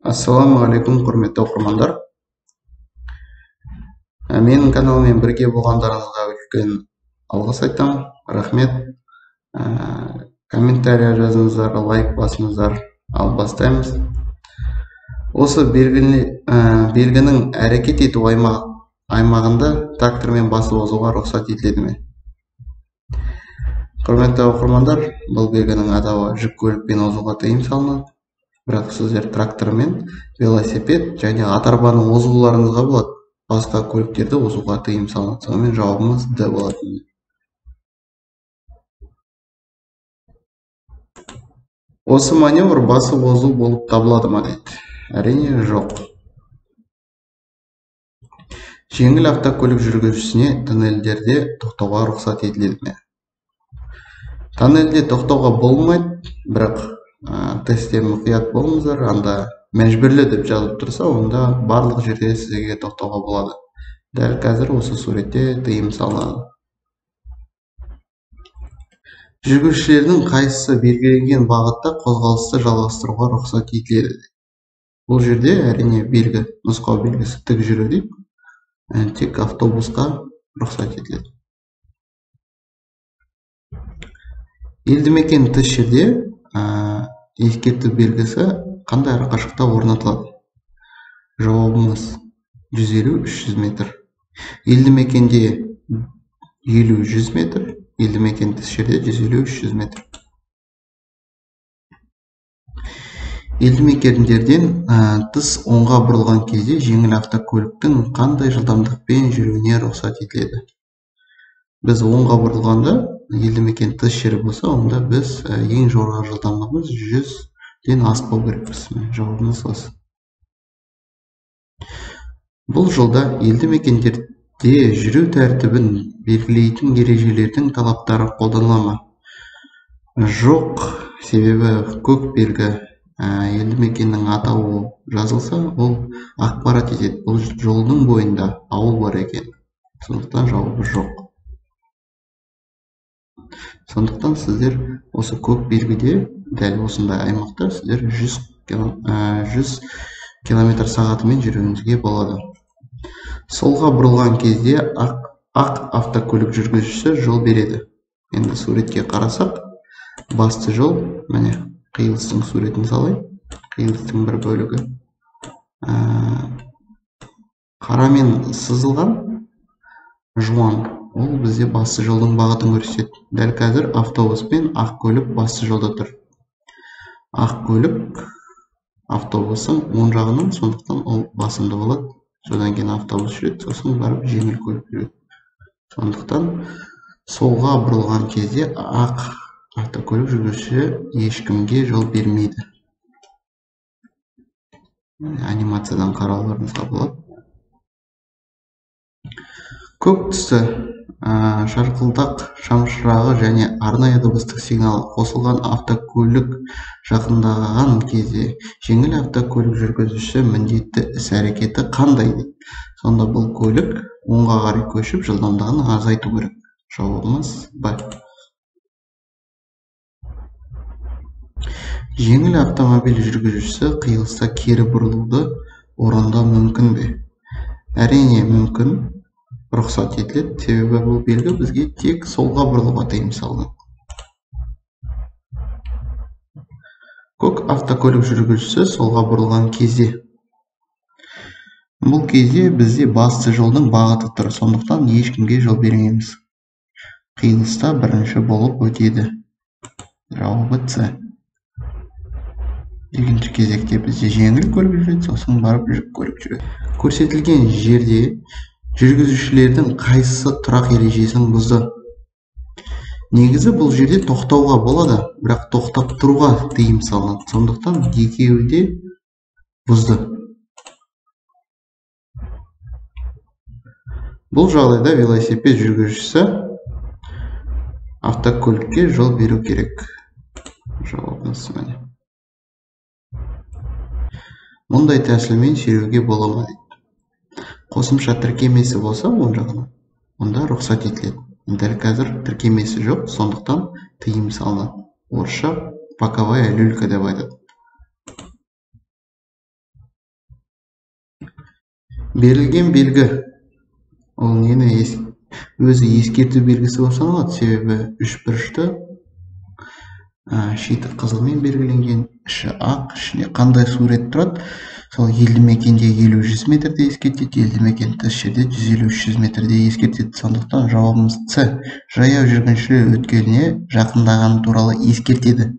Ассалаумағалейкум, құрметті оқырмандар. Менің каналыммен бірге болғандарыңызға үлкен алғыс айтамын. Рахмет. Комментария жазыңыздар, лайк басыңыздар. Ал бастаймыз. Осы белгінің әрекет ету аймағында трактормен басып озуға рұқсат етіледі ме? Құрметті оқырмандар, бұл белгінің атауы жүк көлікпен озуға тыйым салынады. Бірақ сіздер трактормен, велосипед және ат арбаны озуларыңызға болады. Басқа көліктерді озуға тыйым салынады. Сонымен жауабымыз Д болатын. Осы маневр басып озу болып табылады ма дейді? Әрине жоқ. Жеңіл автокөлік жүргізушісіне тоннельдерде тоқтауға рұқсат етіледі ме? Тоннельде тоқтауға болмайды, бірақ тестте мұқият болыңыздар. Анда мәжбүрлі деп жазып тұрса, онда барлық жерде сізге тоқтауға болады. Дәл қазір осы суретте тыйым салынады. Жүргізушілердің қайсысы белгіленген бағытта қозғалысты жалғастыруға рұқсат етіледі? Бұл жерде әрине белгі, нұсқау белгісі тік жүру дейді. Тек автобусқа рұқсат етіледі. Елді мекен тыс жерде ескерту белгісі қандай арақашықтықта орнатылады? Жауабымыз 150-300 метр. Елді мекенде 50-100 метр, елді мекен тыс жерде 150-300 метр. Елді мекендерден тыс оңға бұрылған кезде жеңіл автокөліктің қандай жылдамдықпен жүруіне рұқсат етіледі? Біз оңға бұрылғанда елді мекен тыс жері болса, онда біз ең жоғарғы жылдамдығымыз 100-ден аспау керекпіз. Жауабымыз осы. Бұл жолда елді мекендерде жүру тәртібін белгілейтін ережелердің талаптары қолданыла ма? Жоқ, себебі көк белгі елді мекеннің атауы жазылса, ол ақпарат етеді. Бұл жолдың бойында ауыл бар екен. Сондықтан жауабы жоқ. Сондықтан сіздер осы көк белгіде дәл осындай аймақта сіздер 100 километр сағатымен жүруіңізге болады. Солға бұрылған кезде ақ автокөлік жүргізушісі жол береді. Енді суретке қарасақ, басты жол, міне қиылыстың суретін салайын. Қиылыстың бір бөлігі қарамен сызылған жуан. Ол бізде басты жолдың бағытын көрсетеді. Дәл қазір автобус пен ақ көлік басты жолда тұр. Ақ көлік автобустың оң жағынан, сондықтан ол басымды болады. Содан кейін автобус жүреді, сосын барып жеңіл көлік жүреді. Сондықтан солға бұрылған кезде ақ автокөлік жүргізушісі ешкімге жол бермейді. Анимациядан қарауларыңызға болады. Көк түсті шарқылдақ шамшырағы және арнайы дыбыстық сигналы қосылған автокөлік жақындаған кезде жеңіл автокөлік жүргізушісі міндетті іс-әрекеті қандай дейді? Сонда бұл көлік оңға қарай көшіп жылдамдығын азайту керек. Жауабымыз Б. Жеңіл автомобиль жүргізушісі қиылыста кері бұрылуды орындау мүмкін бе? Әрине мүмкін. Рұқсат етіледі, себебі бұл белгі бізге тек солға бұрылуға тыйым салынады. Көк автокөлік жүргізушісі солға бұрылған кезде. Бұл кезде бізде басты жолдың бағыты тұр, сондықтан ешкімге жол бермейміз. Қиылыста бірінші болып өтеді. Жауабы С. Екінші кезекте бізде жеңіл көлік жүреді, сосын барып жүк көлік жүреді. Көрсетілген жерде жүргізушілердің қайсысы тұрақ ережесін бұзды? Негізі бұл жерде тоқтауға болады, бірақ тоқтап тұруға тыйым салынады. Сондықтан екеуі де бұзды. Бұл жағдайда велосипед жүргізушісі автокөлікке жол беру керек. Жауабымыз міне. Мұндай тәсілмен сүйреуге бола ма дейді? Қосымша тіркемесі болса, оң жағынан, онда рұқсат етіледі. Дәл қазір тіркемесі жоқ, сондықтан тыйым салынады. Орысша боковая люлька деп айтады. Берілген белгі ол нені өзі ескерту белгісі болып саналады, себебі үш бұрышты, шеті қызылмен белгіленген, іші ақ, ішінде қандай сурет тұрады, сол елді мекенде 50-100 метрде ескертеді, елді мекен тыс жерде 150-300 метрде ескертеді. Сондықтан жауабымыз С. Жаяу жүргіншілер өткеліне жақындағаны туралы ескертеді.